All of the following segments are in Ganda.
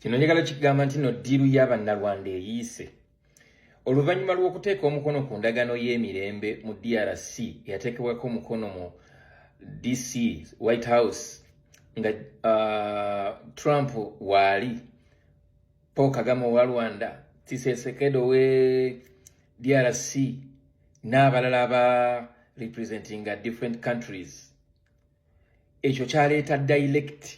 Kino njagala kigamba nti no deal y'Abannalwanda eyiise oluvannyuma lw'okuteeka omukono ku ndagaano y'emirembe mu DRC eyateekebwako omukono mu DC White House nga Trump waali, Paul Kagame owa Rwanda, Tshisekedi owe DRC n'abalala aba representinga different countries. Ekyo kyaleeta direct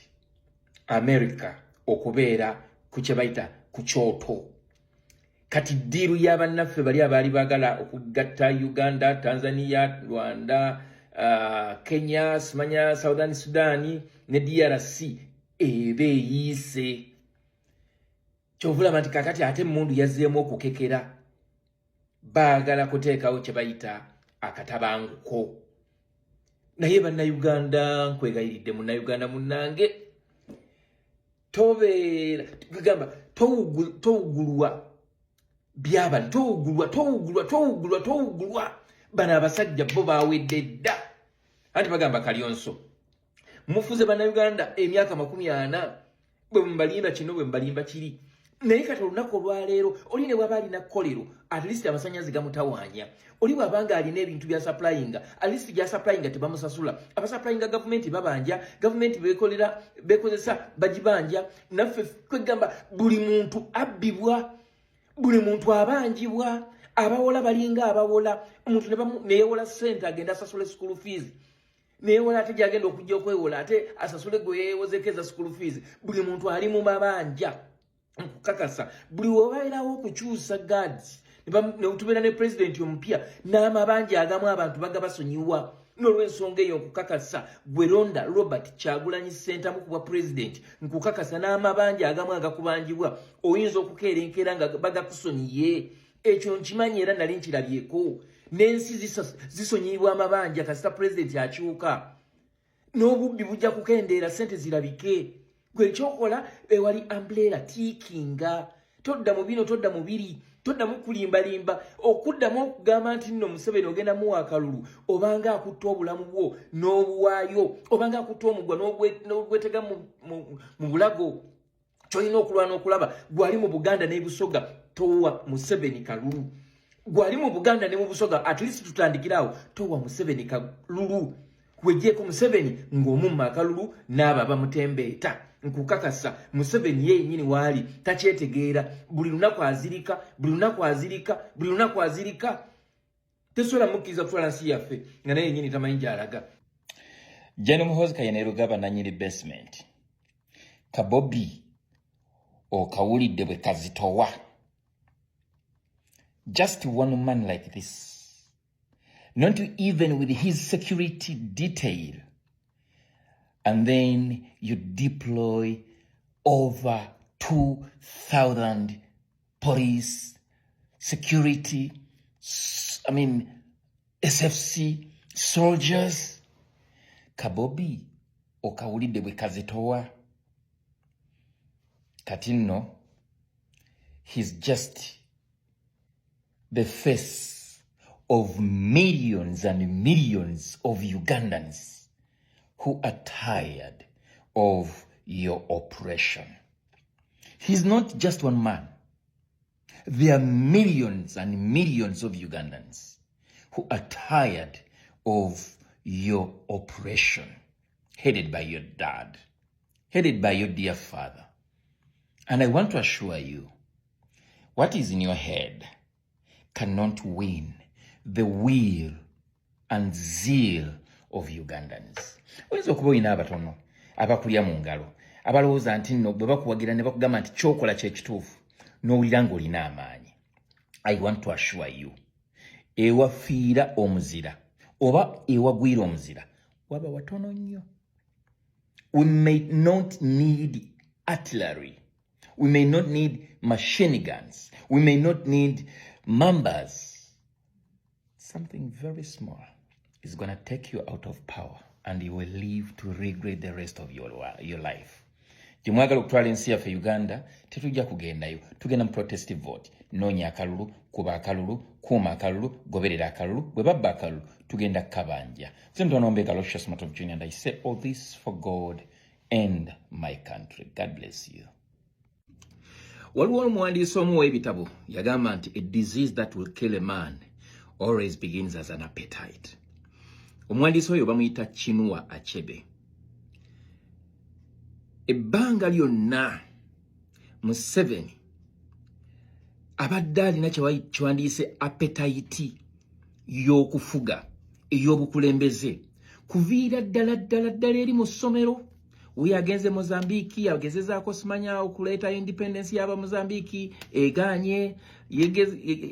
America okubeera ku kye bayita ku kyoto. Kati deal y'abannaffe bali abaali baagala okugatta Uganda, Tanzania, Rwanda, Kenya, simanya Southern Sudan ne DRC eba eyiise. Kyovulaba nti kakati ate emundu yazzeemu okukekera, baagala kuteekawo kye bayita akatabanguko. Naye Bannayuganda, nkwegayiridde, Munnayuganda munnange, tobeera gamba towugulwa byabali, towugulwa, towugulwa, towugulwa, towugulwa. Bano abasajja bo bawedde dda. Anti bagamba kalyonso mufuze Bannayuganda emyaka 40, bwe mubalimba kino, bwe mubalimba kiri. Naye kati olunaku olwaleero oli ne bwaba alina kkolero, at least amasanyazi gamutawaanya. Oli bw'abanga alina ebintu bya supplyinga, at least bya supplyinga tebamusasula. Abasupplyinga gavumenti babanja, gavumenti bekolera bekozesa bagibanja. Naffe kwegamba buli muntu abbibwa, buli muntu abanjibwa. Abawola balinga abawola omuntu neyewola sente agenda asasula school fees, neyewola ate gyagenda okujja okwewola ate asasule gwe yeewozeko eza school fees. Buli muntu ali mu mabanja. Nkukakasa, buli webabeerawo okukyusa guards netubeera ne pulezidenti omupya, n'amabanja agamu abantu bagabasonyiwa. N'olwensonga eyo, nkukakasa, gwe londa Robert Kyagulanyi Ssentamu kubwa pulezidenti. Nkukakasa, n'amabanja agamu agakubanjibwa oyinza okukeera enkeera nga bagakusonyiye. Ekyo nkimanyi era nali nkirabyeko n'ensi zisonyiyibwa amabanja kasita pulezidenti akyuka. N'obubbi bujja kukendeera, sente zirabike. Gwe ekyokola ewali umbrella tiikinga, todda mu bino, todda mu biri, toddamu kulimbalimba, okuddamu okugamba nti nno Museveni ogenda muwa akalulu, obanga akutta obulamu bwo n'obuwaayo, obanga akutta omugwa n'ogwetega mu bulago. Kyolina okulwana okulaba, gwali mu Buganda ne Busoga, towa Museveni kalulu. Gwali mu Buganda ne mu Busoga, at least tutandikirawo, towa Museveni kalulu. Wejjeeko Museveni ng'omumma akalulu n'abo abamutembeeta. Nkukakasa, Museveni ye yennyini waali takyetegeera. Buli lunaku azirika, buli lunaku azirika, buli lunaku azirika. Tesobola mukkiriza kutwala nsi yaffe nga naye yennyini tamanyi gy'alaga. Gen Muhoozi Kainerugaba, nanyini basement, kabobi okawulidde bwe kazitowa. Just one man like this, not even with his security detail, and then you deploy over 2,000 police, security, I mean, SFC soldiers. Kabobi okawulidde bwe kazitowa. Kati nno he's just the face of millions and millions of Ugandans who are tired of your oppression. He's not just one man. There are millions and millions of Ugandans who are tired of your oppression, headed by your dad, headed by your dear father. And I want to assure you, what is in your head cannot win the will and zeal of Ugandans. Oyinza okuba olina abatono abakulya mu ngalo, abalowooza nti nno bwe bakuwagira ne bakugamba nti kyokola kyekituufu, n'owulira ng'olina amaanyi. I want to assure you, ewafiira omuzira oba ewagwira omuzira waba watono nnyo. We may not need artillery, we may not need machine guns, we may not need mambas. Something very small is going to take you out of power and you will live to regret the rest of your life. Gyemwagala okutwala ensi yaffe Uganda, tetujja kugendayo. Tugenda mu protest vote. Noonya akalulu, kuba akalulu, kuuma akalulu, goberera akalulu. Bwe babba akalulu, tugenda kabanja. Nze Aloysius Matovu Junior, and I say all this for God and my country. God bless you. Waliwo omuwandiisi omu w'ebitabo yagamba nti, "A disease that will kill a man always begins as an appetite." Omuwandiisi oyo bamuyita Chinua Achebe. Ebbanga lyonna Museveni abadde alina kyewandiise appetite y'okufuga, ey'obukulembeze, kuviira ddala ddala ddala eri mu ssomero. We agenze Mozambique, agezezaako simanya okuleeta independence y'aba Mozambique, eganye.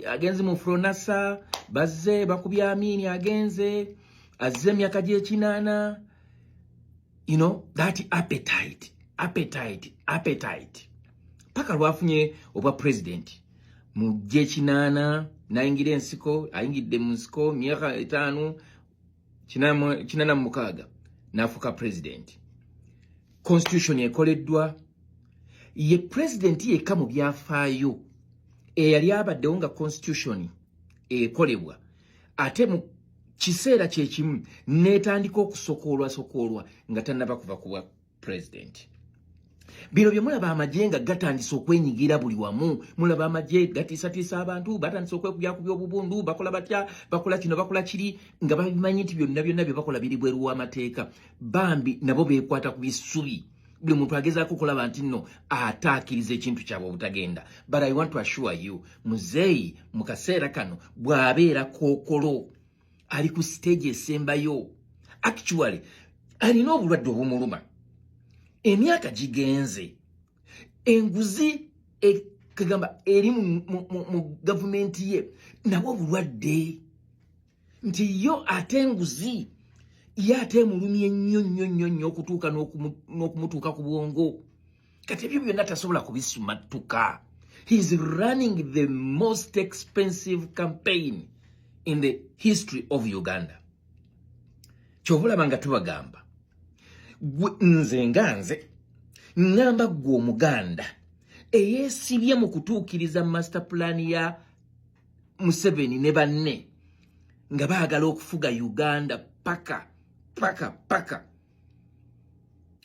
Agenze mu FRONASA, bazze bakubya Amini, agenze azze emyaka gy'ekinaana. That appetite, appetite, appetite, paka lwafunye obwa president mu gy'ekinaana, nayingira ensiko. Ayingidde mu nsiko myaka 5, 86, n'afuuka president. Constitution ekoleddwa, ye president yekka mu byafaayo eyali abaddewo nga constitution ekolebwa, ate mu kiseera kyekimu n'etandika okusokoolwasokoolwa nga tannaba kuva ku bwa president. Bino bye mulaba, amagye nga gatandise okwenyigira buli wamu. Mulaba amagye gatiisatiisa abantu, batandise okwekubyakubya obubundu, bakola batya, bakola kino, bakola kiri, nga babimanyi nti byonna byonna bye bakola biri bweru w'amateeka. Bambi nabo beekwata ku bisubi. Buli muntu agezaako okulaba nti nno ataakiriza ekintu kyabwe obutagenda. But I want to assure you, muzeeyi mu kaseera kano bw'abeera kookolo ali ku stage esembayo. Actually alina obulwadde obumuluma, emyaka gigenze, enguzi kagamba eri mu gavumenti ye, nabwo obulwadde nti yo ate enguzi ye ate emulumye nnyo nnyo nnyo nnyo okutuuka n'okumutuuka ku bwongo. Kati ebyo byonna tasobola kubisumattuka. He is running the most expensive campaign in the history of Uganda. Kyova olaba nga tubagamba, nze nga nze ŋŋamba, ggwe Omuganda eyeesibye mu kutuukiriza master plan ya Museveni ne banne nga baagala okufuga Uganda paka paka paka,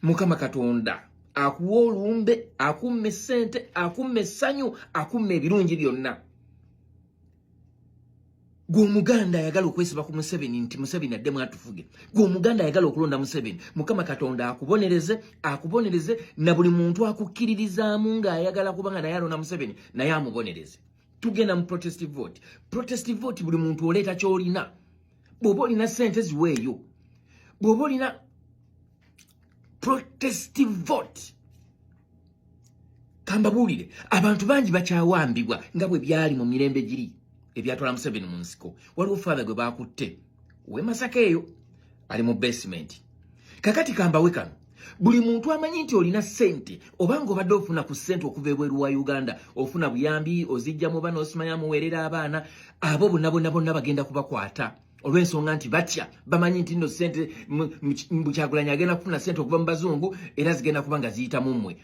Mukama Katonda akuwa olumbe, akumma essente, akumma essanyu, akumma ebirungi byonna. Gwe Omuganda ayagala okwesiba ku Museveni nti Museveni addemu atufuge, gwe Omuganda ayagala okulonda Museveni, Mukama Katonda akubonereze, akubonereze na buli muntu akukkiririzaamu ng'ayagala kubanga naye alonda Museveni, naye amubonereze. Tugenda mu protest vote. Protest vote, buli muntu oleeta ky'olina. Bw'oba olina sente, ziweeyo. Bw'oba olina protest vote, kambabuulire, abantu bangi bakyawambibwa nga bwe byali mu mirembe giri ebyatwala Museveni mu nsiko. Waliwo father gwe bakutte we Masaka eyo, ali mu basement. Kakati kambawe kano: buli muntu amanyi nti olina ssente, obanga obadde ofuna ku ssente okuva ebweru wa Uganda, ofuna buyambi, ozijja mu bana, osimanya muweerera abaana abo, bonna bonna bonna bagenda kubakwata olw'ensonga nti batya, bamanyi nti nno ssente Kyagulanyi agenda kufuna ssente okuva mu bazungu, era zigenda kuba nga ziyitamu mmwe.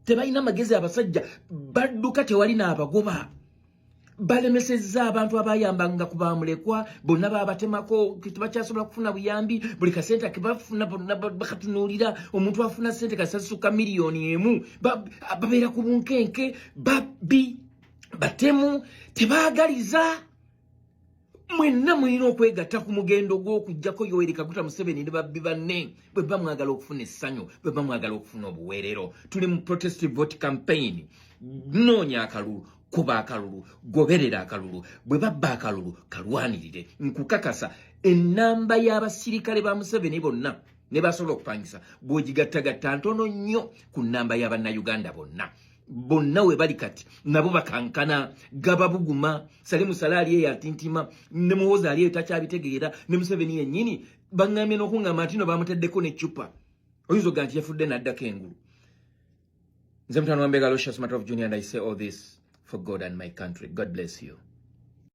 Tebalina magezi abasajja, badduka, tewali n'abagoba. Balemesezza abantu abayambanga ku bamulekwa, bonna babatemako, tebakyasobola kufuna buyambi. Buli kasente kebafuna bonna bakatunuulira. Omuntu afuna sente kasasuka 1 miliyoni, babeera ku bunkenke, babbi, batemu, tebaagaliza. Mwenna mulina okwegatta ku mugendo gw'okuggyako Yoweri Kaguta Museveni ne babbi banne, bwe bba mwagala okufuna essanyu, bwe bba mwagala okufuna obuweerero. Tuli mu protest vote campaign. Noonya akalulu, kuba akalulu, goberera akalulu. Bwe babba akalulu, kalwanirire. Nkukakasa, ennamba y'abasirikale ba Museveni bonna ne basobola okupangisa, bw'ogigattagatta, ntono nnyo ku nnamba y'Abannayuganda bonna bonna we bali kati. Nabo bakankana, gababuguma. Salimu Sala ali eyo atintima, ne Muwoza ali eyo takyabitegeera, ne Museveni yennyini baŋŋambye n'okuŋŋamba nti no bamuteddeko n'eccupa, oyinza oga nti yafudde n'addako engulu. Nze mutano wa Mbega Lucius Matov Junior, and I say all this for God and my country. God bless you.